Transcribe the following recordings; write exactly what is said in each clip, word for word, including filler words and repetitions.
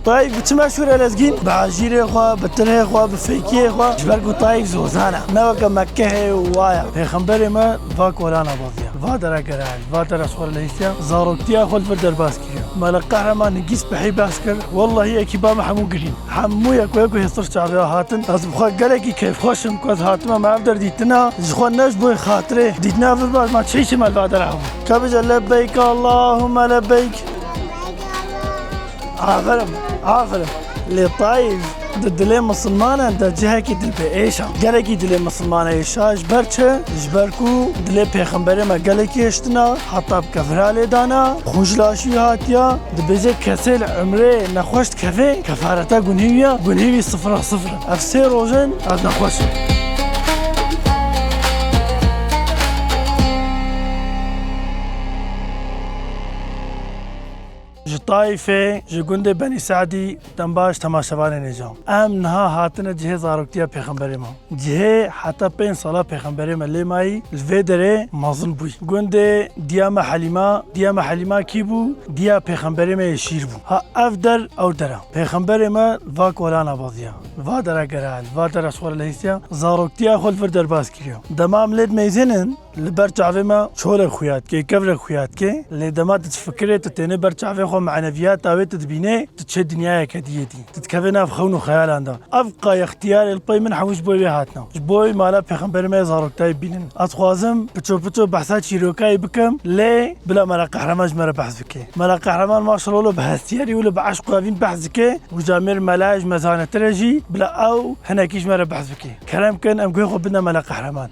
Tayîf bi çi meşhûr e Lezgîn? Bi hejîrê xwe, bi tirhê xwe, bi fêkiyê xwe. Ji ber ku Tayîf zozan e. Ne weke Mekkehê û waya. Pêxemberê me va kolana baziya. Va dere gerel, va dere ji xwe re lehîstiya. Zaroktiya xwe li vir derbas kiriye. Mele Qehreman hingî spehî behs kir. Wellahî ekîba me hemû girîn. Hemû yeko yeko hêstir çavê hatin. Ez bi xwe gelekî keyfxweş im ku ez hatime me ev der dîtina. Ji xwe ne ji bo xatirê dîtina vir baş ma çi îşê me li va dera hebû. Ka bêje lebeyk Allahümme lebeyk. Aferin, aferin. Lê Tayîf di dilê misilmanan de cihekî dilpêêş e. Gelekî dilê misilmanan êşa ji ber çi? Ji ber ku dilê pêxemberê me gelekî hiştina, heta bi kefira lê dana, xwe ji laşî hatiya, dibêje kesê li emrê nexweş dikeve, kefareta gunhê wî ya, gunhê wî sifira sifir in. Ev sê roj in, ev nexweş in. Ji Taîfê, ji gundê Benî Se'dî, dem baş temaşevanên hêja. Em niha hatine cihê zaroktiya pêxemberê me. Cihê heta pênc sala pêxemberê me lê mayî, li vê derê mezin bûyî. Gundê diya me Helîma, diya me Helîma kî bû? Diya pêxemberê me yê şîr bû. Ha ev der, ew dera. Pêxemberê me va kolana baziya. Va dera gerel, va dera ji xwe re lehîstiya. Zaroktiya xwe li vir derbas kiriya. Dema em lê dimeyzênin, Li ber çavê me çolek xuya dike, kevrek xuya dike. Lê dema tu difikirê, tu tênê ber çavê xwe, maneviyata wê tu dibînê, tu çê dinyayeke diyê dî. Tu dikevê nav xewn û xeyalan de. Ev qayextiyarê li pey min hemû ji bo wê hatina. Ji bo wê mala pêxemberê me yê zaroktayê bînin. Ez dixwazim piço piço behsa çîrokayê bikim, lê bila Mela Qehreman ji me re behs bike. Mela Qehreman maşallah wilo bi hestiyarî, wilo bi eşq û evîn behs dike. Û camêr mela ji me zanetir e jî, bila ew hinekî ji me re behs bike. Kerem kin, em guhê xwe bidine Mela Qehreman.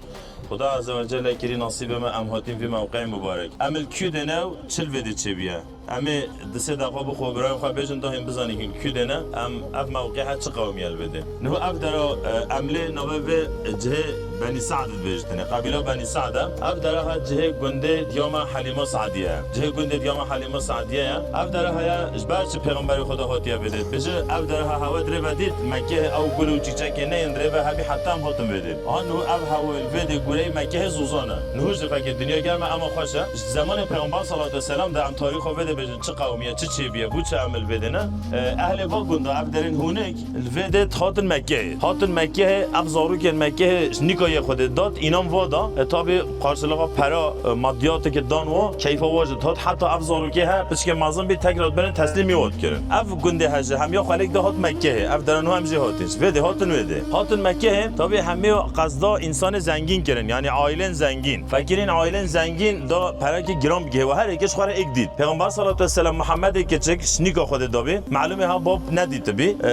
Xuda Azze ve Celle kirî nasîbê me, em hatîn vî mewqeyê mubarek. Em li kû de ne û çi li vê de çêbûye? Em ê di sê deqa bi xwe birayê xwe bêjin, da hîn bizanî hîn kû de ne, em ev mewqê he çi qewimiye li vê de. Niho ev dera, e, em lê navê vê cihê Benî Se'd dibêjitine. Qebîla Benî Se'd e. Ev dera he cihê gundê diya me Helîma Se'diye ye. Cihê gundê diya me Helîma Se'diye ye. Ev dera heye ji ber çi Pêxemberê Xuda hatiye vê de. Bêje ev dera he hewe dirê ve dît, Mekkehê ew gul û çîçekê neyên dirê ve hebî heta em hatin vê de. Aha niho ev hewe li vê de gureyê Mekkehê zozan e. Niho jî fekê dinya germ e, ema xweş e. Ji zemanê Pêxember salatu vesselam de em tarîxa vê de bêjin çi qewimiye, çi çêbûye, bû çi em li vê de ne? E, ehlê va gunda ev derên hûnik li vê de hatin Mekkehê. Hatin Mekkehê, ev zarokên Mekkehê ji nîka yê Xwedê dat, înam va da. E, tabî qarşilixa pera, e, madiyateke dan wa, keyfa wa jî dihat. Heta ev zarokê he, piçkê mezin bî, tekrar dibêne teslîmî wa dikirin. Ev gundê he jî hemiya xwelêk de hat Mekkehê. Ev dera niha em jî hatin. Ji vê de hatin wê de. Hatin Mekkehê, tabî hemiya qesda însanê zengîn kirin, yanî aîlên zengîn. Fekirîn aîlên zengîn da perekê giran bigihê we, her êkê ji xwe re êk dît. Pêxember salatu vesselam Muhammedê kiçik ji nîka Xwedê dabî. Malûmê ha bab nedîtibî. E,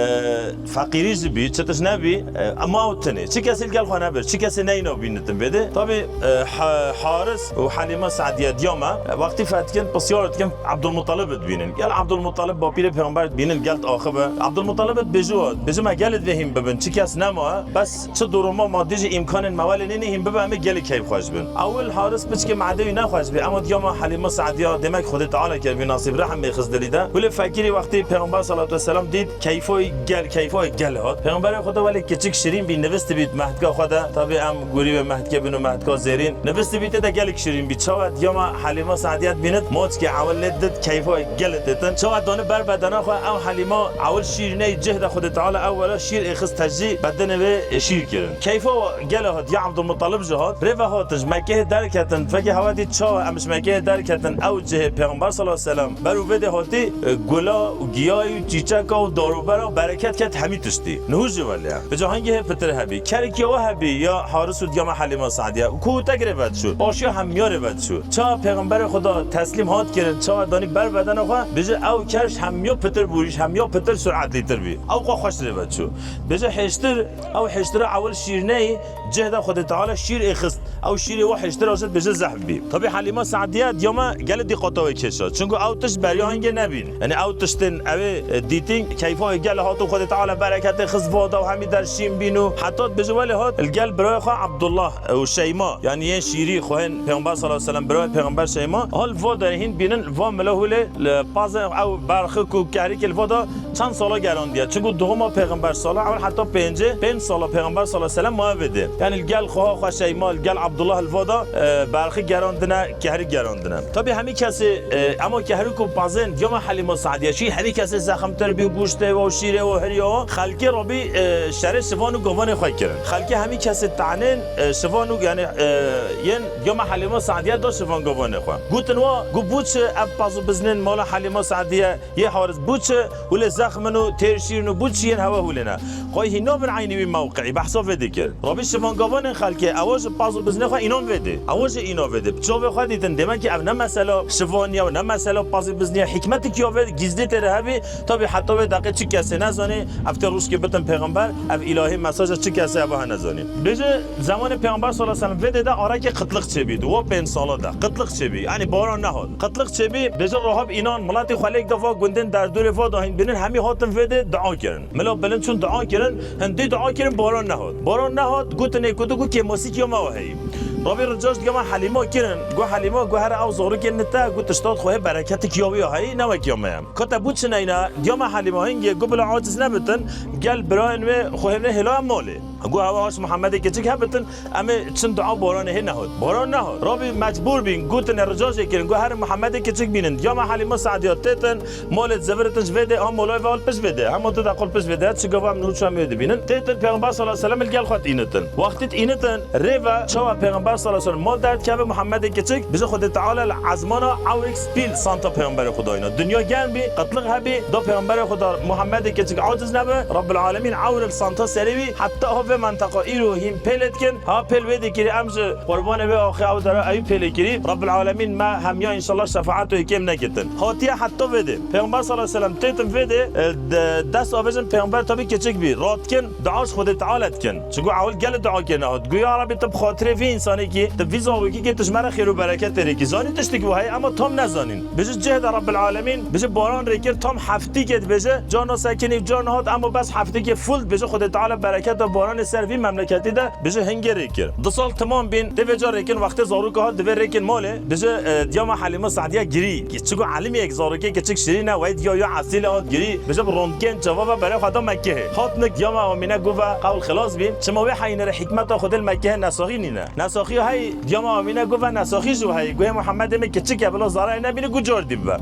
feqîrî jî bî, çi tişt nebî. E, ema ew tinê. Çi kesê li gel xwe nebir, çi kesê neyna bînitin vê de. Tabî, e, Ha-, Haris û Helîma Se'diye diya me, e, wextî fetkin, pisyar dikin, Abdulmuttalib dibînin. Gel Abdulmuttalib bapîrê Pêxember dibînin, gel diaxive. Abdulmuttalib dibêje wa, dibêje me gel divê hîn bibin, çi kes nema, bes çi duruma madî jî îmkanên me welê nîne hîn bibe, em ê gelê keyfxweş bin. Ewil Haris piçkê madê wî nexweş bî, ema diya me Helîma Se'diya, demek Xwedê Teala kir vî nasîb, rehm bê xist dilî de. Wile fekirî wextî Pêxember salatu vesselam dît, keyfa wî gel, keyfa wî gel hat. Pêxemberê Xweda welê kiçik şirîn bî, nivistibî mehtka xwe de. Tabî em gurî wê mehtkê bin û mehtka zêrîn. Nivistibî tê de gelek şirîn bî. Çawa diya me Helîma Se'diye dibînit, moçkê ewil lê dit, keyfa wî gelê têtin. Çawa dani ber bedena xwe, ew Helîma ewil şîr ney cih de Xwedê Teala ewwela şîr êxist tecî bedenê wê şîr kirin. Keyfa gel hat, ya Abdulmuttalib jî hat. Rê ve hatin, ji Mekkehê derketin. Fekê hewa dî çawa em ji Mekkehê derketin, ew cihê Pêxember sallallahu aleyhi ve sellem ber û vê dê hatî, e, gula û giyayî û çîçeka û darûbera bereket ket hemî tiştî. Niho jî welê. Bi cahangehê pitir hebî. Kerikê we hebî ya Haris û diyama Helîma Se'diye. Ku te girê ve diçû. Aşiya hemiyarê ve diçû. Ça Pêxemberê Xuda teslîm hat kirin, çawa danî ber bedena xwe, bêje ew kerş hemiya pitir bûrîş, hemiya pitir suretlîtir bî. Ew xwe xweş rê ve diçû. Bêje hêştir, ew hêştira ewil şîrneyî, cih de Xwedê Teala şîr êxist. Ew şîrê wa hêştir ajit bêje zehf bî. Tabî Helîma Se'diye diyama gelê dîqata wê kêşa. Çunku ew tişt beriya hingê nebîn. Yanî ew tiştên ew ê, e, dîtîn, keyfa wê gelê hat û Xwedê Teala bereketê xist va da û hemî der şîn bîn û heta dibêje welê hat, li gel birayê xwe Abdullah, e, û Şeyma, yanî yên şîrî xwehên Pêxember sallallahu aleyhi ve sellem, birayê Pêxember Şeyma, hal va derê hîn bînin, va mila hûlê li pazê ew berxik û kehrikê li va da çend sala gerandiye. Çunku duhuma Pêxember sala, ew heta pêncê, pênc sala Pêxember sallallahu aleyhi ve sellem maye vê dê. Yani li gel xweha xwe Şeyma, li gel Abdullah li vada, e, berxî gerandine, kehrî gerandine. Tabi hemî kesê, e, ema kehrî ku pazên diyama Helîma Sadiye şî, hemî kesê zexmtir bî, goştê û şîrê û hiriya û xelkê rabî, e, şerê şivan û gavanê xwe kirin. Xelkê hemî kesê tanên, e, şivan û yani, e, yên diyama Helîma Sadiye da şivan gavanê xwe. Gotin wa, gu bu çi ev paz û biznên mala Helîma Sadiye yê haris bu çi û lê zexmin û têr şîrin û bu çi yên hewe hûlê ne. Qoy hîna bin eynî wî mewqeî, behsa vê dikir. Rabî şivan gavanên xelkê, ewa ji paz û biznê xwe înan vê dê. Ewa jî îna vê dê. Bi çavê xwe dîtin, demek ki ev ne mesela şivaniye û ne mesela pazî bizniye, hikmetik ya vê gizlî tê de hebî, tabi heta vê deqê çi kesê nezanî, ev tê rûşkê bitin pêxember, ev îlahî mesaja çi kesê ev ha nezanî. Bêje, zemanê Pêxember sallallahu aleyhi ve sellem vê dê de arekê qitliq çêbî, di wa pênc sala de qitliq çêbî, yani baran nehat. Qitliq çêbî, bêje rahab înan, miletê xwe lêk de va gundên derdorê va dahîn bînin, hemî hatin vê dê dua kirin. Mila bilind çûn dua kirin, hindî dua kirin, baran nehat. Baran nehat, gotin ê ku tu gu kêmasîkiya me wa heyî. Rabî rica ji diyama Helîma kirin, gu Helîma, gu here ew zarokên li te, gu tişta xwe hê bereketik ya wî ya heyî, ne wek ya me ye. Ka te bû çi neyne, diyama Helîma hingê, gu bila aciz nebitin, gel birayên wê xwe hêvne hêla em malê. Gu hewa haş Muhammedê kiçik hebitin, em ê çin dua baranê hê nehat. Baran nehat. Rabî mecbûr bîn, gotin ê rica jê kirin, gu herin Muhammedê kiçik bînin. Diyama Helîma Sadiya têtin, malê ziviritin ji vê dê, ha malay ve hol pişt vê dê. Hema tu de qul pişt vê dê, çi gava em nû çem wê dibînin. Têtin Pêxember sallallahu aleyhi ve sellem li gel xwe tînitin. Wextî tînitin, rê ve çawa Pêxember sallallahu aleyhi ve sellem mal derdikeve Muhammedê kiçik, bije Xwedê Teala li ezmana ewrik spî li santa Pêxemberê Xwedayî ne. Dinya germ bî, qitliq hebî, da Pêxemberê Xweda Muhammedê kiçik aciz nebe, Rabbil Alemîn ewr li santa serê wî, heta ha vê menteqa îro hîn pêlê dikin, ha pêl wê dikirî, em ji qurbanê wê axê ew dera ew pêlê kirî, Rabbil Alemîn me hemiya înşallah şefaet û hikêm nekitin. Hatiye heta vê dê. Pêxember sallallahu aleyhi ve sellem têtin vê dê, e, de-, dest avêjin Pêxember tabi kiçik bî. Ratkin, dua ji Xwedê Teala dikin. Çiku ewil gelê dua kê nehat. Gu ya Rebî tu bi xatirê vî însanê kî, tu vî zarokî kê tu ji me re xêr û bereket têrê kî. Zanî tiştekî wa heye, ema tam nezanîn. Bêje cih de Rabbil Alemîn, bêje baran rê kir, tam heftîkê dibêje, carna sekinî, carna hat, ema bes heftîkê full dibêje Xwedê Teala bereketa baranê ser vî memleketî de bêje hingê rê kir. Du sal temam bîn, tê vê ca rêkin, wextê zaroka hat divê rêkin malê, bêje, e, diyama Helîma Sadiya girî. Çiku elimiyek zarokê kiçik şirîn e, wey diya ya esîl e hat girî, bêje bi rondkên çava ve berê xwe da Mekkehê. Hat nik diyama Amîne gu ve qewl xilas bî, çima wê heyînê re hikmeta Xwedê li Mekkehê nesaxî nîne. Nesaxî hey, diyama Amîne gu ve nesaxî jî hey, guhê Muhammedê min kiçik e, bila zararê nebîne, gu cardî bibe.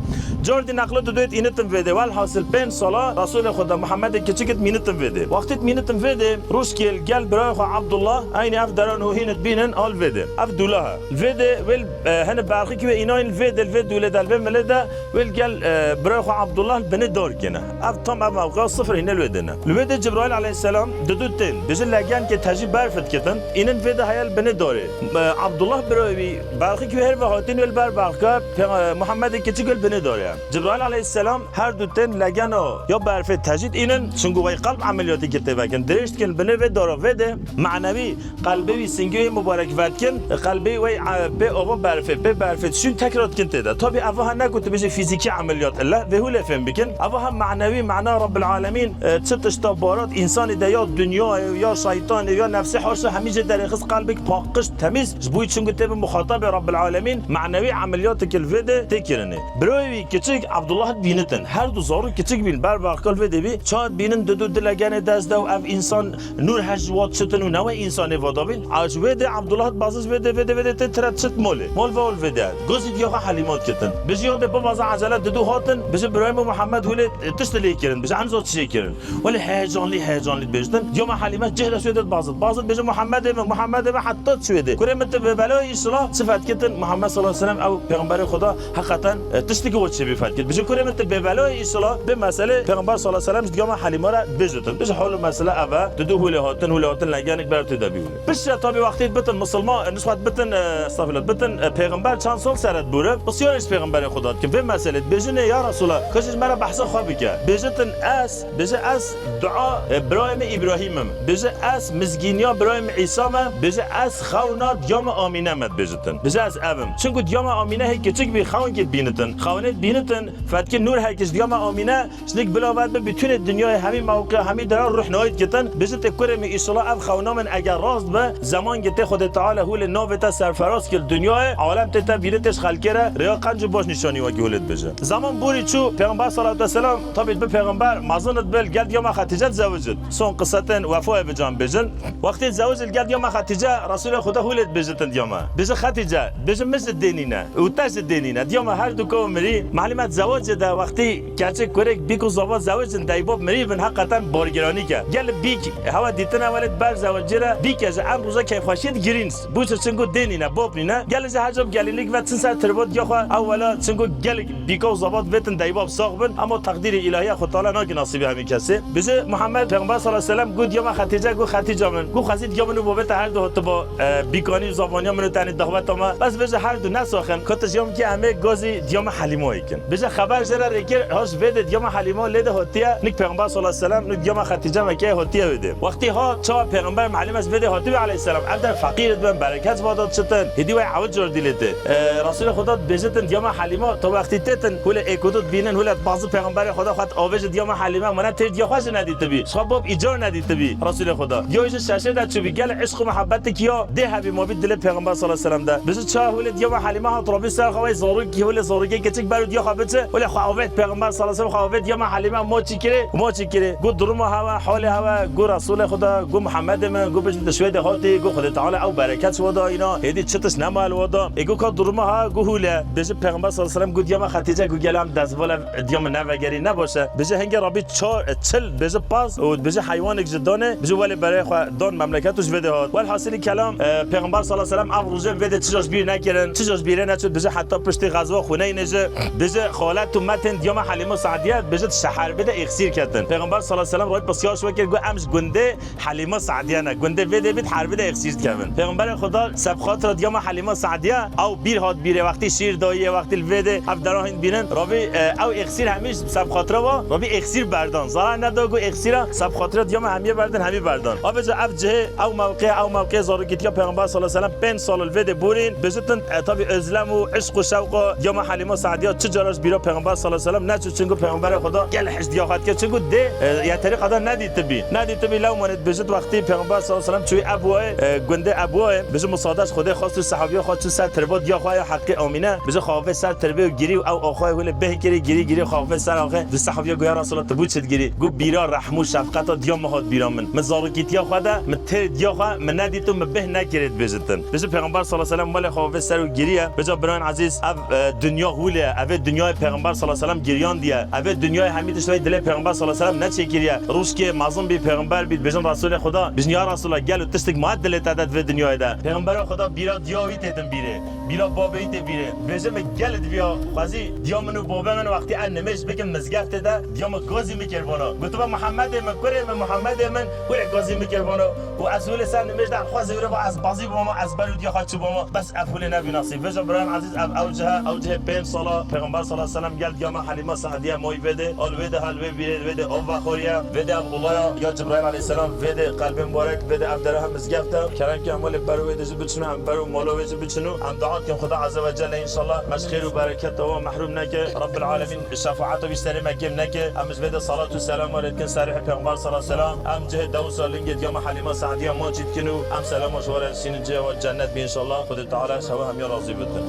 Cardî neqlo tu duyt înitin vê dê. Welhasil pênc sala Resulê Xweda Muhammedê kiçikit mînitin vê dê. Wextît mînitin vê dê, rûşkê li gel birayê xwe Abdullah, eynî ev deran û hînit bînin, al vê dê. Ev dûla he. Li vê dê wê li, e, hene berxikî wê înayîn li vê dê, li vê dûlê de, li vê milê de, wê li gel, e, birayê xwe Abdullah li binê dar kêne. Ev tam ev mewqeya sifir hîne li wê dê ne. Li wê dê Cibraîl aleyhisselam didu tên. Bêje legenkê tejî berf dikitin. Înin vê de heye li binê darê. E, Abdullah birayê wî berxikî wê her ve hatin wê li ber berxika, Pê-, e, Muhammedê kiçik wê li binê darê ye. Cibraîl aleyhisselam her du tên legena ya berfê tejî dînin, çunku wey qelb emeliyatê kir tê vekin. Dirêj dikin binê vê dara vê dê, manevî Qelbê wî, singê wê mubarek vedikin, qelbê wê, e, pê ava berfê, pê berfê dişîn tekrar dikin tê de. Tabî eva ha ne ku tu bêjî fîzîkî emeliyat illa, vê hûlê fêm bikin. Eva ha manewî, mana Rabbil Alemîn, e, çi tişta barat însanî de ya dinyayê, ya şeytanê, ya nefsê haşa hemî jê derêxist qelbik paqij, temîz, ji bo çunku tê bi muxatabê Rabbil Alemîn, manewî emeliyatik li vê de tê kirinê. Birayê wî kiçik Abdullah dibînitin. Her du zarok kiçik bîn, ber berxikal vê de bî, çawa dibînin didu dile genê dest de û ev însan Nûr her ji wat çitin û ne wê însanê va dabîn. A ji wê dê Abdullah bazî ji vê dê, vê dê, vê dê tê tire çit molê. Mol ve ol vê dê. Gozî diya xwe Helîma dikitin. Bijî ya dê bibaza ecele didu hatin, bijî Birayim û Muhammed hûlê, e, tişt lê kirin. Bijî em zor çi kirin. Welê heyecanlî, heyecanlî dibêjtin. Diya me Helîme cih de şû dê dibazit. Bazit bijî Muhammedê min, Muhammedê min heta çi wê dê. Kurê min tu bê belayê înşallah çi fetkitin. Muhammed sallallahu aleyhi ve sellem ew pêxemberê Xweda Heqeten, e, tiştekî we çêbî fetkin. Bije kurê min tu bêbelo îsala, bê meselê Pêxember sallallahu aleyhi ve sellem ji diyama Helîma re bêjitin. Bije hol û mesele ev e, tu du hûlê hatin, hûlê hatin legenik ber tu de bî hûlê. Piştre tabî wextê bitin misilman, e, nisbet bitin, e, estağfirullah, bitin, e, pêxember çend sal seret bûre, pisyarê ji Pêxemberê Xweda dikin. Vê meselê dibêjinê ya Resulallah, ka ji me re behsa xwe bike. Bêjitin ez, bije ez dua, e, birayê min Îbrahîm im. Bije ez mizgîniya birayê min Îsa me. Bije ez xewna diyama Amîne me dibêjitin. Bije ez ev im. Çunku diyama Amîne hê kiçik bî, xewn kê dibînitin. Xewnê dibînitin, fetkin nûr heke ji diyama Amîne, jinik bila ve dibe, bütünê dinyayê hemî mewqeya, hemî dera ruh nayît kitin. Bije tê kurê min, îşillah ev xewna min eger rast be, zeman gê tê Xwedê Teala hûlê navê te serferaz kir dinyayê, alem tê te bîre tê ji xelkê re rêya qenc û baş nîşanî wekî hûlê dibêje. Zeman borî çû, Pêxember sallallahu aleyhi ve sellem, Bi pêxember mezin dibê, li gel diya me Xetîce dizewicit. Son qisetin wefoyê bi can bêjin. Wextê zewicit li gel diya me Xetîce, Resûlê Xuda hûlê dibêjitin diya me. Bêje Xetîce, bêje min ji dê nîne û te ji dê nîne. Diya me her du ko mirî. Malûm e di zewicê de wextî keçik kurek bîk û zava zewicin, deybab mirî bin heqeten bargiranîk e. Gel bîk hewa dîtine welê ber zewicê re bîk e ji em roja keyfxweşiyê digirîn. Bû çi çingo dê nîne, bab nîne. Gelê ji her ca bi gelînîk ve çin ser tirbat diya xwe ew wela çingo gelek bîka û zavat vêtin deybab sax bin. Ama teqdîrê îlahî ya Xwe Teala nake nasîbê hemî kesê. Bêje Muhammed Pêxember sallallahu aleyhi ve sellem got diya me Xetîce, got Xetîca min, got xwezî diya min û babê te her du hatiba, e, bîkanî û zavaniya min û tenê daxweta me. Bes bêje her du nesaxin. Kete jiya min kê em ê gazî diya me Helîmayê kin. Bêje xeber jê re rêkir, ha ji vê dê diya me Helîma lê de hatiye, nik Pêxember sallallahu aleyhi ve sellem, nik diya me Xetîce Mekkeyê hatiye wê dê. Wextî ha çawa Pêxember Mehlîm ez vê dê hatibî aleyhisselam, ev der feqîr dibin, bereket vada diçitin, hêdî wê ew cor dîlê tê. E, Resûlê Xuda dibêjitin diya me Helîma, to wextî têtin, hûlê êk û du dibînin, hûlê bazî Pêxemberê Xuda xwet avê ji diya me Helîma, mane têr diya xwe ji nedîtibî. Xwe bab îcar nedîtibî Resûlê Xuda. Diya wî ji şeşê de çûbî, gel eşq û muhebbetê kiya dê hebî mabî dilê Pêxember sallallahu aleyhi ve sellem de. Bêje çawa hûlê diya me Helîma hat rabî ser xwe, wê zarokî hûlê zarokê keçik ber û diya xwe biçe, hûlê xwe avêt Pêxember sallallahu aleyhi ve sellem, xwe avêt diya me Helîma, ma çi kirê, ma çi kirê. Got duruma hewe, halê hewe, got Resûlê Xuda, got Muhammedê min, got bêje tu şwê de hatî, got Xwedê Teala ew bereket ji we da îna, hêdî çi tişt nema li we da. Ê got ka duruma ha, got hûle. Bêje Pêxember sallallahu aleyhi ve sellem got diya me Xetîce, got gel em destvala diya min nevegerî ne baş e. Bêje hingê rabî çar, çil, bêje paz û bêje heywanek ji danê, bêje welê berê xwe dan memleket û ji vê de hat. Welhasilî kelam, e, Pêxember sallallahu aleyhi ve sellem ev rojê vê de çi ji bîr nekirin, çi ji bîrê neçût, bêje heta piştî xezwa Xuneynê jî, bêje xalet û metên diya me Helîma Seediye, bêje di şeher vê de êxsîr ketin. Pêxember sallallahu aleyhi ve sellem rayî pisyar ji we kir, got em ji gundê Helîma Seediye ne. Gundê vê dê bît hervî de êxsîr dikevin. Pêxemberê Xuda sebxatira diya me Helîma Seediye, ew bîr hat bîrê, wextî şîr dayî ye, wextî li vê dê ev dera hîn dibînin. Rabî, e, ew êxsîr hemî ji sebxatira wa, Rabî êxsîr berdan. Zarar neda ku êxsîra sebxatira diya me hemî berdan, hemî berdan. Avêca ev cihê, ew mewqê, ew mewqê zarokîtiya Pêxember sallallahu aleyhi ve sellem pênc sal li vê dê borîn. Bêjitin, e, tabî özlem û işq û şewqa diya me Helîma Seediye çi cara ji bîra Pêxember sallallahu aleyhi ve sellem neçû, çingu Pêxemberê Xuda gel hej diya xwe dike, çingu dê, e, yeterî qada nedîtibî. Nedîtibî lewmanê dibêjit wextî Pêxember sallallahu aleyhi ve sellem çûyî Ebwayê, e, gundê Ebwayê, bêje musade ji Xwedê xwest û sehabiya xwe çû ser tirba diya xwe ya Heqî Amîne, bêje xwe avê ser tirbê û girî û ew axayê hûlê bêh kirî, girî, girî xwe avê ser axê, di sehabiya goya Resulallah tu bû çi digirî? Got bîra rehm û şefqeta diya min hat bîra min. Min zarokîtiya xwe de, min têr diya xwe, min nedît û min bêh nekirê dibêjitin. Bêje Pêxember sallallahu aleyhi ve sellem welê xwe avê ser û giriye. Bêje birayên ezîz, ev, e, dinya hûlê ye. Ev ê dinyayê Pêxember sallallahu aleyhi ve sellem giriyandiye. Ev ê dinyayê hemî tişt wê dilê Pêxember sallallahu aleyhi ve sellem neçêkiriye. Rojkê mezin bî Pêxember bît, bêjin Resûlê Xuda. Bêjin ya Resulallah gelo tiştik ma dilê te de di vê dinyayê de. Pêxemberê Xuda bîra diya wî têtin bîrê. Bîra babê wî tê bîrê. Bêje min gel diviya xwezî diya min û babê min wextî ev nimêj bikin mizgeftê de diya min gazî min kir vana. Gotiba Muhammedê min, kurê min, Muhammedê min, kurê gazî min kir vana. Û ez hûlê ser nimêj de xwezî wire va ez bazî bûma, ez ber û diya xwe çûbûma. Bes ev hûlê nebî nasîb. Vêca birayên ezîz ev ew cih e, ew cihê pênc sala Pêxember sallallahu aleyhi ve sellem gel diya me Helîma Seediye mayî vê dê. Al vê de hel vê bîrê, vê dê av vexwariye, vê de ev olaya ya Cibraîl aleyhisselam, vê de qelbê mubarek, vê de ev dereha mizgeft e. Kerem ke em welê ber wê de jî biçin û em ber û mala wê jî biçin û em dua dikin Xuda Azze ve Celle înşallah me ji xêr û bereketa we mehrûm neke. Rabbil Alemîn şefaeta wî serê me kêm neke. Em ji vê de salat û selama lê dikin ser ruhê Pêxember sallallahu aleyhi ve sellem. Em cihê dewsa lingê diya me Helîma Seediye ma çî dikin û em selama ji we re şînin cihê we cennet bî înşallah. Xwedê Teala ji hewe hemiya razî bitin.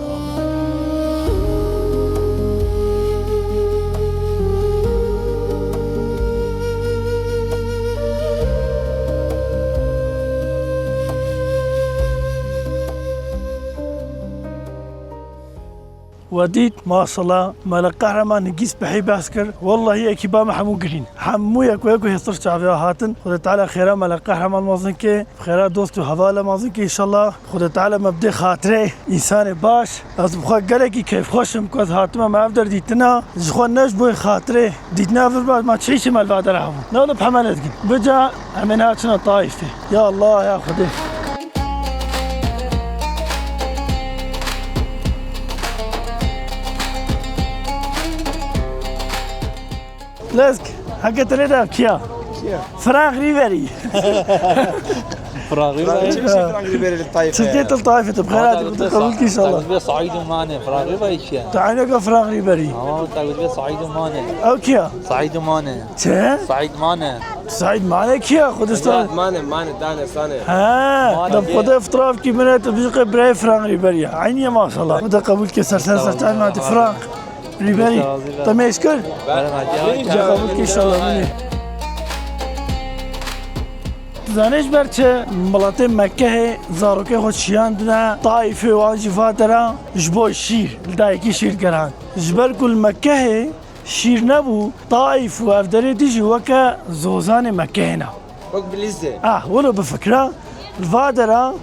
We dît, maşallah, Mele Qehreman nigîs bihî behs kir. Wellahî ekîba me hemû girîn. Hemû yek û yek û hêstir çaviya hatin. Xwedê Teala xêra Mele Qehreman mezin ke, xêra dost û hevala mezin ke înşallah. Xwedê Teala me bidê xatirê însanê baş. Ez bi xwe gelekî keyfxweş im ku ez hatime me ev der dîtina. Ji xwe ne ji bo xatirê dîtina vir ba, ma çi îşê me li va dera hebû. Ne li pemele dikin. Bica em ê niha çina Taîfê. Ya Allah, ya Xwedê. Lesk, heke te lê de kiya? Kiya? Frank Ribery. Frank Ribery. Çi bişî Frank Ribery li Taîfê? Çi tê til Taîfê tu? Bixêr hatî, xwedê qebûl kî înşallah. Te gotiye Saîd û Mane, Frank Ribery kiya? Tu eyneka Frank Ribery. Ama te gotiye Saîd û Mane. Ew kiya? Saîd û Mane. Çi? Saîd Mane. Saîd Mane kiya? Xwedê Saîd Mane, Mane, dane, sane. He, dam xwedê iftiraf kî min e, tu bijî qey birayê Frank Ribery ya. Eynî ye maşallah. Xwedê qebûl ke ser ser ser çar Frank. Rîberî, te mêj kir? Xebûl kir, înşallah, bînî. Tu zanî ji ber çi miletê Mekkehê zarokê xwe şiyandine Taîfê, wan jî va dera ji bo şîr, li dayikî şîr geran? Ji ber ku li Mekkehê şîr nebû, Taîf û ev derê dî jî weke zozanê Mekkehê ne. Wek Bilîzê. Ah, wilo bifikira, li va dera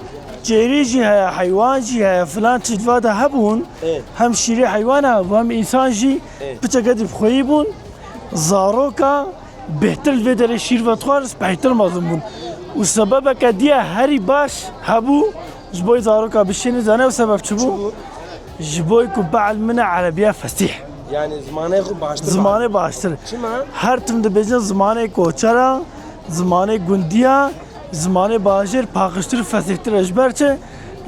çêrî jî heye, heywan jî heye, filan çi li va de hebûn, Ê. Hem şîrê heywana hebû, hem însan jî Ê. Piçeke dî bi xweyî bûn, zaroka bêhtir li vê derê şîr vedixwar, spehîtir mezin bûn. Û sebebeke diye herî baş hebû, ji bo zaroka bişêne, zanî ew sebeb çi bû? Çi bû? Ji bo ku behl min e erebiya fesîh. Yani zimanê xwe baştir. Zimanê baştir. Çima? Her tim dibêjin zimanê koçera, zimanê gundiya, zimanê bajêr paqijtir, fesîhtir e. Ji ber çi?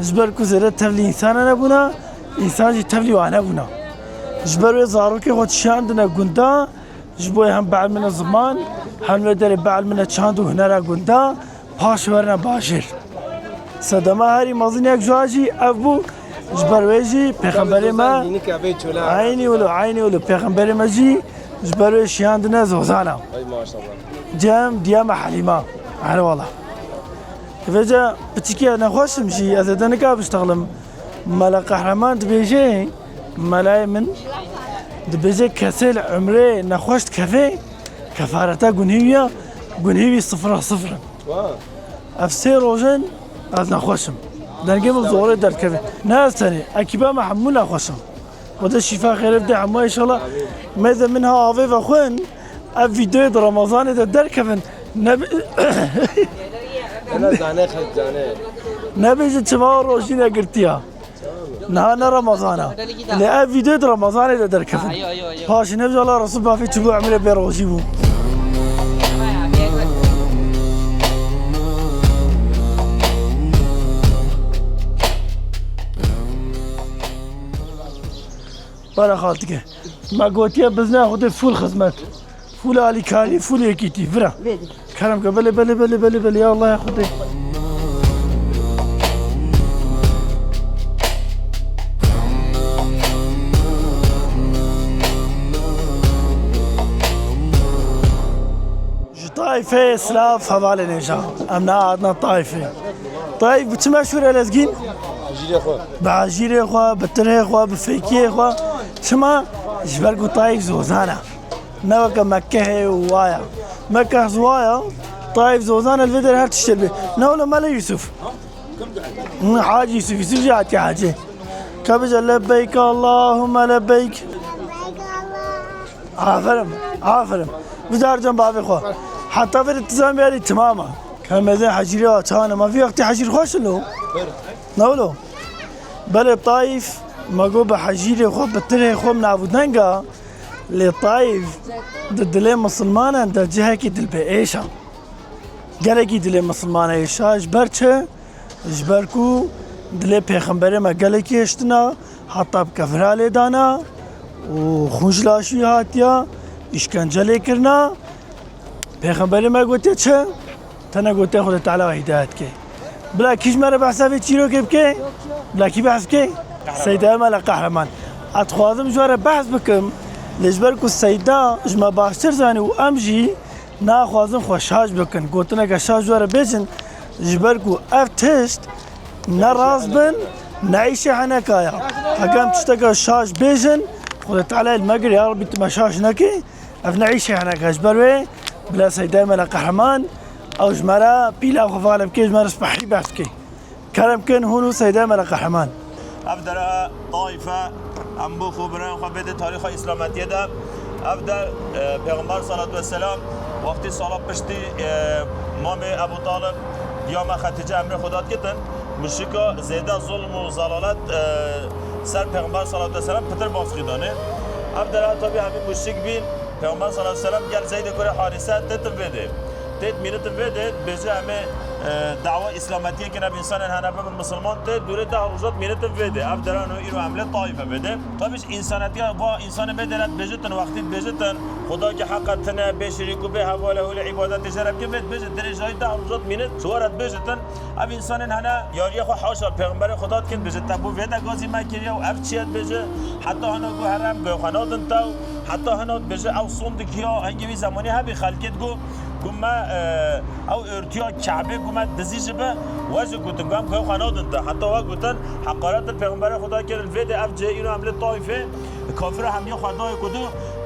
Ji ber ku zêde tevlî însan nebûna, însan jî tevlî wan nebûna. Ji ber wê zarokê xwe dişiyandine gunda, ji bo yê hem behl min e ziman, hem wê derê behl min e çand û hunera gunda, paş werine bajêr. Sedema herî mezin yek ji wan jî ev bû, ji ber wê jî pêxemberê me, eynî wilo, eynî wilo, pêxemberê me jî ji ber wê şiyandine zozana. Ay maşallah. Cem diye me Helîma. Her wala. Vêca piçikiya nexweşim jî, ez ê de nika biştexlim. Mela Qehreman dibêje, melayê min, dibêje kesê li umrê nexweş dikeve, kefareta gunhê wî ya, gunhê wî sifira sifir in. Wa. Ev sê roj in ez nexweş im. Dengê min zorê derdikeve. Ne ez tenê, ekîba me hemû nexweş in. Xwedê şîfa xêrê bide hemû înşallah. Mêzê min ha avê vexwin, ev vîdeoyê di Remezanê de derkevin. Ne bi- Ena zane xelk zane. Nebêje çima rojî negirtiya. Niha ne Remezan e. Lê ev vîdeo di Remezanê de derkevin. Paşî ne bijala Resul bavê çi bû, emrê bê rojî bû. Bara xaltike. Me gotiye bizna Xwedê fûl xizmet. Fûl alîkarî, fûl yekîtî. Vira. Kerem ke, belê, belê, belê, belê, belê, ya Allah, ya Xwedê. Ji Taîfê silav hevalên hêja. Em ne adna Taîfê. Taîf bi çi meşhûr e lezgîn? Hecîrê xwe. Bi hecîrê xwe, bi tirhê xwe, bi fêkiyê xwe. Çima? Ji ber ku Taîf zozan e. Ne weke Mekkehê û waya. Mekkeh ji waya, Taîf zozan e, li vê derê her tiştê dibe. Ne wilo Mele Yusuf. Hı, Hacî Yusuf, Yusuf jî hatiye hacê. Ka bêje, "Lebbeyk Allahümme lebbeyk." Aferin, aferin. Bizar can bavê xwe. Heta vê tu zan biyarî timama. Ka mezê hecîrê wa çane. Ma vî wextî hecîr xweş lo. Ne wilo? Belê Taîf, me got bi hecîrê xwe, bi tirê xwe, bi navûdenga, lê Taîf di dilê misilmanan de cihekî dilbêêş e. Gelekî dilê misilmana êşa, ji ber çi? Ji ber ku dilê pêxemberê me gelekî hiştina, heta bi kevira lê dana û xûn ji laşî hatiya, îşkence lê kirina. Pêxemberê me gotiye çi? Te negotiye Xwedê Teala we hîdayet ke. Bila kî ji me re behsa vê çîrokê bike? Bila kî behs bike? Seyda Mela Qehreman. Ez dixwazim ji we re behs bikim. Lê ji ber ku Seyda ji me baştir zanî û em jî naxwazin xwe şaş bikin. Gotineke şaş ji we re bêjin. Ji ber ku ev tişt ne rast bin, ne îşê heneka ya. Heke em tişteke şaş bêjin, Xwedê Teala li me gir, ya Rabbî tu me şaş nekî. Ev ne îşê heneka, ji ber wê bila Seydayê me ne qehreman, ew ji me re pîla xwe vala bike, ji me re spehî behs bike. Kerem kin hûn û Seydayê me ne qehreman. Ev dere Taîf e, em bo xwe birayên xwe bêdê tarîxa îslametiyê de. Ev der, e, Pêxember salatu vesselam wextî sala piştî, e, mamê Ebû Talib ya me Xetîce emrê xwe dat kitin, muşrika zêde zulm û zelalet, e, ser Pêxember salatu vesselam pitir baskî danê. Ev dere tabî hemî muşrik bîn. Pêxember sallallahu aleyhi ve sellem gel Zeydê kurê Harise têtin vê dê. Têt mînitin vê dê, dibêje em ê, e, dawa îslametiyê kir, ev însanên hene bibin misilman, tê dûrê deh roja mînitin vê dê. Ev deran îro em lê Taîfê vê dê. Tabî ji însanetiya va însanê vê dê re dibêjitin, wextî dibêjitin, Xuda ki heqa tine, bê şirîk û bê heval e, holê îbadetê jê re bikin, vê dibêjit, dirêjayî deh roja mînit ji we re dibêjitin. Ev însanên hene yariyê xwe haşa pêxemberê Xuda dikin, dibêjit, te bo vê de gazî me kiriye û ev çi ye dibêje. Heta hina ku here em guhê xwe nadin te û heta hina dibêje ew sondikiya hingê wî zemanî hebî xelkê digo, ku me, e, ew ortiya Ke'bê ku me dizî ji bi we jî gotin, ku em guhê xwe nadin te. Heta we gotin, heqaret li pêxemberê Xuda kirin, vê dê ev cihê îro em lê Taîfê kafira hemiya xwe dayê ku dû,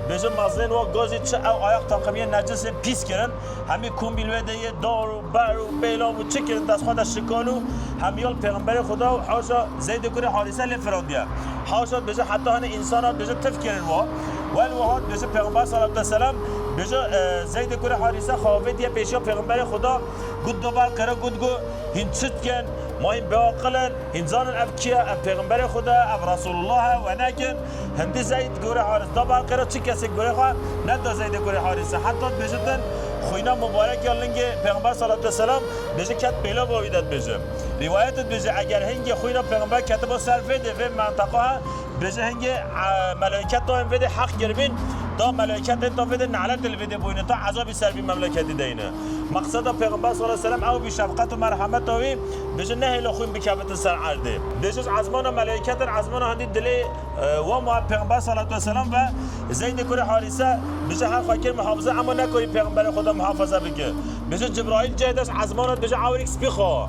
bêje mezinên we gazî çi ew ayak taqimiyên necisê pîs kirin, hemî kombîl wê de yê dar û ber û pêlav û çi kirin dest xwe de şikal û hemiya li pêxemberê Xuda û haşa Zeydê kurê Harîse lê firandiye. Haşa dibêje heta hene însana dibêje tif kirin wa. Wel wiha dibêje pêxember salatu vesselam dibêje, e, Zeydê kurê Harîse xwe avêtiye pêşiya pêxemberê Xuda, got da ber qêre, got, got, hîn çi dikin? Ma hîn bêaqil in? Hîn zanin ev kî ye? Ev pêxemberê Xuda ye, ev Resulullah e, we nekin. Hindî Zeyd gore Haris da ber qêre, çi kesek gore xwe neda Zeydê kurê Harisê. Heta dibêjitin xwîna mubarek ya lingê Pêxember salatu vesselam, dibêje ket pêlava wî de dibêje. Rîwayet dibêje eger hingê xwîna Pêxember ketiba ser vê dê, vê menteqa, dibêje hingê, e, melaiket tayên vê dê heq kiribîn, da melaiketên ta vê dê nelet li vê dê boyne ta ezabî ser vî memleketî deyne. Meqseda Pêxember salatu vesselam ew bî şefqet û merhemeta wî, dibêje nehêle xwîn bikevitin ser erdê. Dibêje ji ezmana melaiketên ezmana hindî dilê E, wa ma Pêxember salatu vesselam ve Zeydê kurê Harise bije her xwe kir muhafize, ema nekarî Pêxemberê Xweda muhafaze bike. Bije Cibraîl cê dest ezmana bije ewrik spî xwe.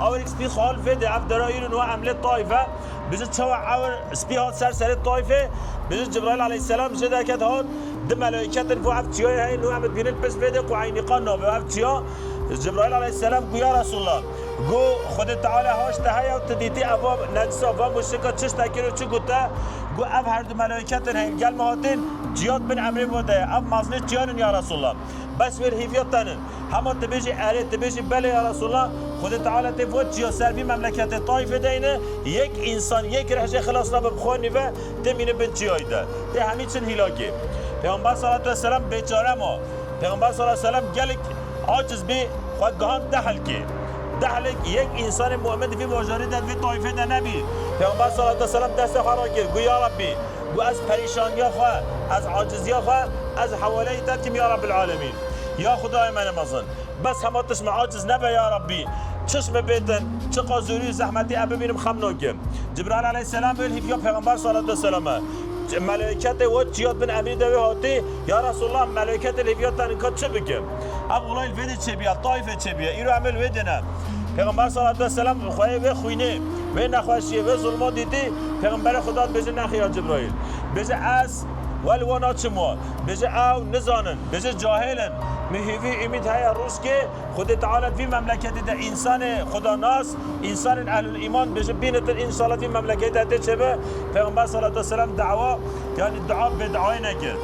Ewrik spî xwe li vê de ev dera îrin wa em lê Taîf e. Bije çawa ewr spî hat ser serê Taîfê. Bije Cibraîl aleyhisselam jê derket hat. Di melaîketin vo ev çiyayê heye, nû em dibînin pişt vê de ku Eynîqan navê ev çiya. Cibraîl aleyhisselam ku ya Resulullah, Got, Xwedê Teala haş te heye û tu dîtî eva necisa, va muşrika çi ji te kir û çi got te? Got, ev her du melaîketin heyl gel me hatin, ciyat bin emrê bo de ye. Ev maznê çiyan in ya Resulallah. Bes wê li hîviya te nin. Hema tu bêjî erê, tu bêjî belê ya Resulallah, Xwedê Teala tê vo çiya ser vî memleketê Taîfê deyne, yek însan, yek rih jê xilas nabe bi xwe nîve, tê mîne bin çiyayî de. Tê hemî çin hîlakê. Pêxember salatu vesselam bêçare ma. Pêxember sallallahu aleyhi ve sellem gelek aciz bî, xwe gihand Dehlkê. Dehlek yek însanê mu'min di vî bajarî de, di vî taîfê de nebî. Pêxember sallallahu aleyhi ve sellem destê xwe rakir, got, Ya Rabbî, got, ez perîşaniya xwe, ez aciziya xwe, ez hewaleyî te dikim ya Rabbel alemîn. Ya Xwedayê me ne mezin. Bes hema tişt me aciz nebe ya Rabbî. Çiş me bêtin, çiqa zorî û zehmetî ez bibînim xem nakim. Cibraîl aleyhisselam wê li hîviya Pêxember sallallahu aleyhi ve sellem e. Melaîketê wê çiya bin emrî de wê hatî, Ya Resulallah, melaîketê li hîviya te nin ka çi bikim? Ev olay li vê de çêbûye, Taîfê çêbûye. Îro em ê li wê de ne. Pêxember sallallahu aleyhi ve sellem xweyê wê xwînê, wê nexweşiyê, wê zulmê dîtî, Pêxemberê Xuda dibêje, Nexê ya Cibraîl. Bêje, Ez we li wan naçim wa. Bêje, Ew nizanin. Bêje, Cahil in. Min hîvî, umîd heye rojkê Xwedê Teala di vî memleketê de însanê Xudanas, însanên ehlul îman bêje bînitin, înşallah di vî memleketê de tê çêbe. Pêxember salatu vesselam dawa, yanî dua bêduayê nekir.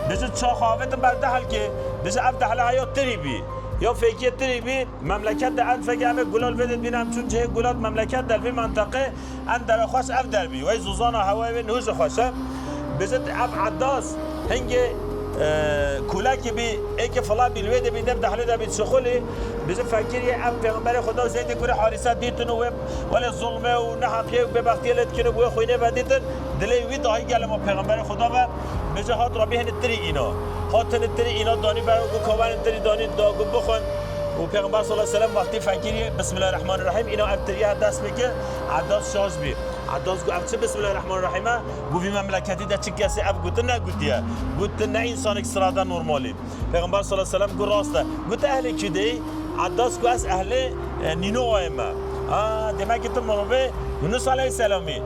Bêje çax avêtin ber Dehlkê, bêje ev Dehle heya tirî bî. Ya fêkiyê tirî bî, memleket de en fekê em ê gulal vê de bîne, em çûn cihê gulal memleket de li vê menteqê. En dera xweş ev der bî. Wey zozana hewayê wê niho jî xweş e. Bêjit ev Edas hingê, e, kulekî bî, êkê fila bî, li wê de bî, dev Dehlê de bî, çixulî. Bêjit fekirî ev Pêxemberê Xweda û Zeydê kurê Harîse dîtin û wê welê zulmê û neheqiyê û bêbextiyê lê dikin û bi wê xwînê ve dîtin. Dilê wî dahî gele ma Pêxemberê Xweda ve. Bêjit hat Rabbî hinî tirî îna. Hat hinî tirî îna danî ber û got kawanên tirî danî da got bixwin. Û Pêxember sallallahu aleyhi ve sellem wextî fekirî Bismillahirrahmanirrahîm îna ev tirî her dest bike. Edas şaş bî. Edas got, Ev çi Bismillahirrahmanirrahîm e? Got, Vî memleketî de çi kesê ev gotin negutiye. Got, Tu ne însanek sirade normalî. Pêxember sallallahu aleyhi ve sellem got, Rast e. Got, Tu ehlê kî de yî? Edas got, Ez ehlê, e, Nînowayê me. A, demek ki tu mirovê Yunus aleyhisselamî.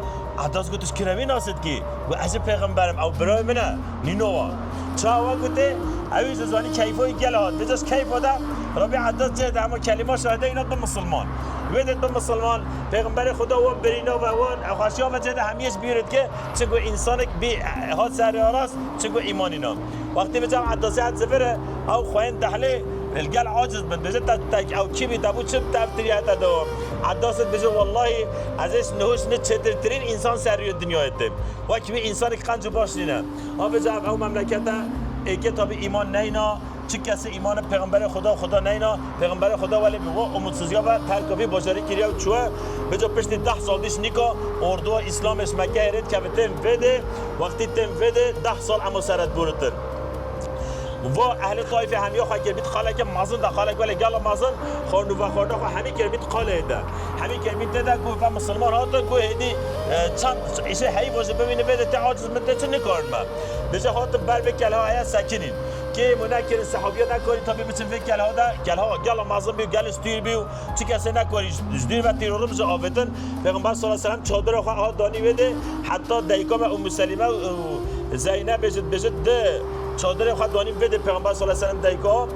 Edas got, Tu ji kirevî nas dikî? Got, Ez jî pêxember im, ew birayê min e. Nînova. Çawa gote? Ew jî zanî keyfa wî gel hat. Vêca ji keyfa de Rabî Edas cê de hema kelîma şahide îna bi misilman. Wê de bi misilman, Pêxemberê Xweda wan birîna ve wan xweşiya ve cê de hemiyê ji bîr dike, çi ku însanek bî hat serê aras, çi ku îmanî na. Wextê vêca Edasê het zivire, ew xweyên Dehlê li gel aciz bin. Dibêje te, te ew kî bî, te bû çi bi te ev tirî hete dewam? Edas dibêje, Wellahî, ez ê ji niho ji ne çêtirtirîn însan ser rûyê dinyayê têm. Wekî wî însanek qenc û baş nîne. Avêca ev ew memlekete êkê tabî îman neyna, Çi kesê îmanê Pêxemberê Xweda, Xweda neyna, Pêxemberê Xweda welê bi wa umutsizya ve terka vî bajarî kiriye û çûye. Bica piştî deh sal dîş nîka orduwa Îslamê ji Mekkeyê rê dikeve tên vê dê, wextî tên vê dê deh sal emo seret bûritin. Va ehlê Taîfê hemiya xwe kir bît qaleke mezin de, qalek welê gela mezin, xwend û vexwendina xwe hemî kir bît qaleyê de. Hemî kir bît tê de ku ve misilman hatin ku hêdî, e, çend îşê heyî va jî bimînin vê dê tê aciz min tê çi nikarin me. Dije hatin ber vê kelha heye sekinîn. Kêm û nekirin, sehabiya nekarî tabî biçin vê kelha de, kelha gela mezin bî û gelê stûr bî û çi kesê nekarî ji, ji dûr ve tîrorim jî avêtin. Pêxember sallallahu aleyhi ve sellem çadira xwe hat danî wê dê, heta dayika me Ummu Selîme û Zeynebê jî dibêjit di çadirê xwe danî vê dê Pêxember sallallahu aleyhi ve sellem dayika.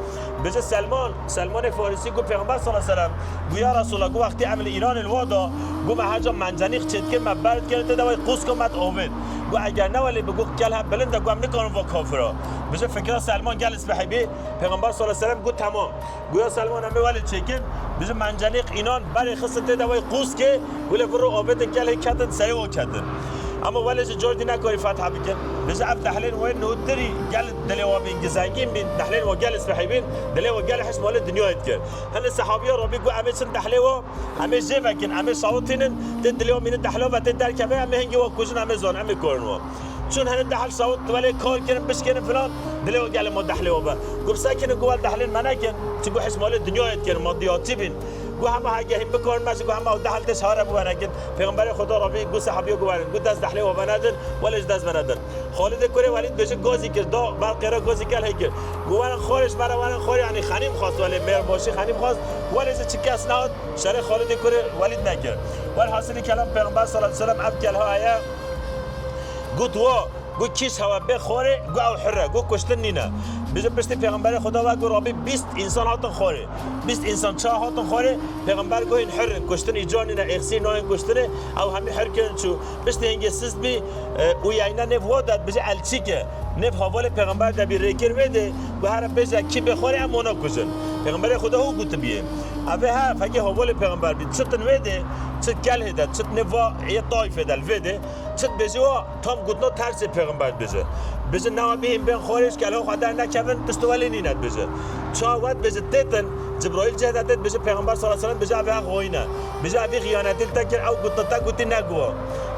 Bêje Selman, Selmanê Farisî got Pêxember sallallahu aleyhi ve sellem, got ya Resulallah, got wextî em li Îranê li wa da, got me heca mencenîq çêdikir, me ber dikirin tê de wê qûska me diavêt. Got eger ne welê bi got kelhe bilind e, got em nikarin va kafira. Bêje fikra Selman gel spehî bî, Pêxember sallallahu aleyhi ve sellem got temam. Goya Selman em ê welê çêkin, bêje mencenîq înan berê xistin tê de wey qûskê, wile vir û avêtin kelê ketin serê o ketin. Ama welê ji cor dî nekarî fetha bikin. Bêje ev dehlên wê nûtirî gel dilê wa bîn, gizengîn bîn, dehlên wa gel spehî bîn, dilê wa gel hiş malê dinyayê dikir. Hene sehabiya Rabî got em ê çin dehlê wa, em ê jê vekin, em ê şawitînin, tê dilê wa mînin dehla ve tê derkeve, em ê hingê wa kujin, em ê zon, em ê korin wa. Çûn hene dehal sawit welê kar kirin, bişkênin filan, dilê wa gelê ma dehlê wa be. Got bi sekinin, got wel dehlên me nekin, çi got his malê dinyayê dikin, madiyatî bîn. Got hema hegehîn bikarin me jî, got hema dehal tê şare biwene kin. Pêxemberê Xweda Rabî got sehabiya got werin, got dest dehlê wa venedin, welê ji dest venedin. Xalidê kurê Welîd bêje gazî kir, da ber qêra gazî kel hê kir. Got werin xwarê ji me re werin xwarê, yanî xenîm xwest welê mêr başî xenîm xwest, welê ji çi kes nehat, şerê Xalidê kurê Welîd nekir. Welhasilî kelam Pêxember sallallahu aleyhi ve sellem ev kelha heye. Got wa, got kîş hewe bê xwarê, got ew hir e, got kuştin nîne. Bêje piştî Pêxemberê Xweda ve got Rabî bîst însan hatin xwarê. Bîst însan çawa hatin xwarê? Pêxember got hîn hir in, kuştin îcar nîne, êxsî nayên kuştinê, ew hemî hir kirin çû. Piştî hingê sist bî, e, Uyeyne nêv wa de dibêje elçîk e. Nêv havalê Pêxember de bî rêkir wê dê, got here bêje kî bê xwarê em wana kujin. Pêxemberê Xweda hû gotibiyê. Ev ê he, fekê havalê Pêxember bî, çitin wê dê, çit kelhê de, çit nêv va yê Taîfê de li vê dê. Çi dibêje wa tam gotina tersê pêxember dibêje. Dibêje newe bihîn bên xwarê ji kelha xwe dernekevin, tişt welê nîne dibêje. Ça we dibêje têtin, Cibraîl cih de tê dibêje pêxember sallallahu aleyhi ve sellem dibêje ev xayîn e. Dibêje evî xiyanetî li te kir, ew gotina te gotî neguwa.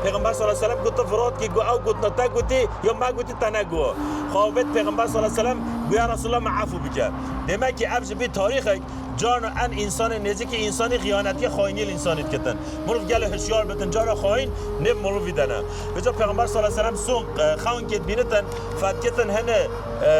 Pêxember sallallahu aleyhi ve sellem gotina firat kî got ew gotina te gotî ya me gotî te neguwa. Xwe avêt pêxember sallallahu aleyhi ve sellem got ya Resulallah me efû bike. Demek ki ev ji vî tarîxek Carna en însanê nêzîkî însanî xiyanetiyê xayîniyê li însanî dikitin. Mirov gelê hişyar bitin, cara xayîn nêv mirovî de ne. Vêca Pêxember sallallahu aleyhi ve sellem sûn, e, xewn kê dibînitin, fetkitin hene, e,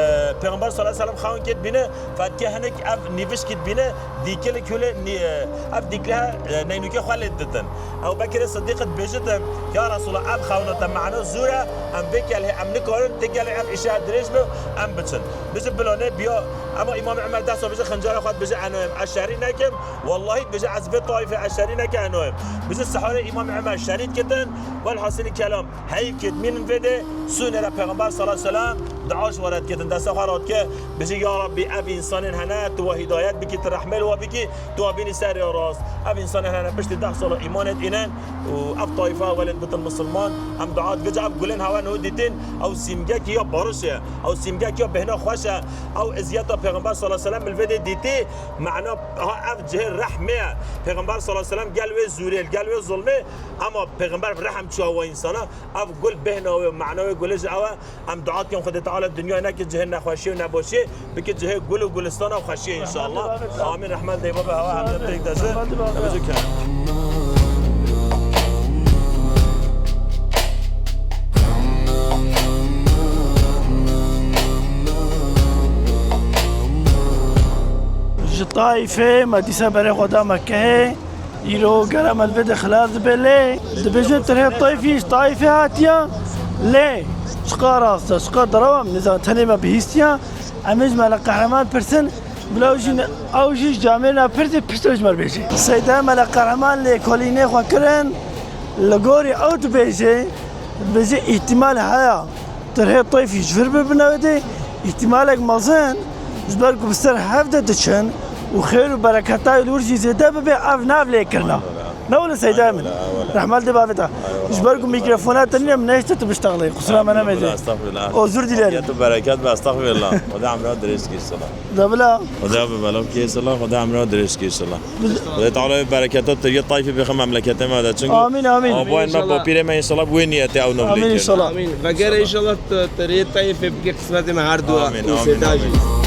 Pêxember sallallahu aleyhi ve sellem xewn kê dibîne, fetke hinek ev nîvişkî dibîne, dîkilê kulê nî-, e, ev dîkle, e, neynûkê xwe lê diditin. Ew Bekirê Sidîq dibêjitin, ya Resulallah, ev xewna te mano zûr e, em vê kelhê em nikarin, tê gelê ev îşe dirêj be, em biçin. Bêje bila nê biya, ema Îmam Emer dest bêje xincara xwe dibêje enoyim, ez şerî nekim, wellahî dibêje ez vê taîfê ez şerî neke enoyim. Bêje siharê Îmam Emer şerî dikitin, welhasilî kelam, heyv kê dimînin vê dê, sûnê re Pêxember sallallahu aleyhi ve sellem dua ji we re dikitin, desta xwe radike, bêje ya Rabbî ev însanên hene, tu we hîdayet bikî, tu rehmê li we bikî, tu we bînî serê rast. Ev însanên hene piştî deh sala îmanê dînin û ev taîfa welê dibitin misilman, em dua dike, ev gulên hewe niho dîtin, ew sîmgekî ya barişê ye. Ew sîmgek ya bêhna xweş e. Ew eziyeta Pêxember sallallahu aleyhi ve sellem li vê dê dîtî, mena ha ev cihê rehmê ye. Pêxember sallallahu aleyhi ve sellem gel wê zûrê, gel wê zulmê, ema Pêxember bi rehm çûya we însana. Ev gul bêhna wê, mena wê gulê ji ew e. Em dua dikin Xwedê Teala dinyayê neke cihê nexweşiyê û nebaşiyê, bike cihê gul û gulistana xweşiyê înşallah. Amîn. Rehmet dê babe hewa hemde pêk de ji. Rehmet dê babe. Em ji kerem. Ji Taîfê me dîsa berê xwe da Mekkeyê. Îro gera me li vê de xilas dibe lê. Dibêjin tu hê Taîfî, ji Taîfê hatiya. Lê çiqa rast e, çiqa derew e, em nizan tenê me bihîstiya. Em ê ji Mele Qehreman pirsin. Bila ew jî ne-, ew jî ji camêrê ne pirsî, pirsî ji me re bêjê. Seyda Mele Qehreman lêkolînê xwe kirin. Li gorî ew dibêjê, dibêjê îhtîmal heye. Tu hê Taîfî ji vir bibine wê dê, îhtîmalek mezin, ji ber ku bi ser hev de diçin û xêr û bereketa wê li wir jî zêde bibe, ev nav lê kirina. Ne wile Seyda min. Rehmet dê bavê te. Ji ber ku mîkrofona te nîne, min nehişte tu biştexlê. Qusura me nemedê. Estağfirullah. Özür dilerim. Ya tu bereket be, estağfirullah. Xwedê emra dirêj kî inşallah. Da bila. Xwedê be belam kî inşallah, Xwedê emra dirêj kî inşallah. Xwedê Teala bereketa tiriyê tayfê bixwe memleketê me de. Çunku Amin, amin. Abayên me, bapîrê me inşallah bi wê niyetê ew navlê Amin inşallah. Amin. Vegere inşallah te-, tiriyê tayfê bike qismetê me her du. Amin, amin, amin.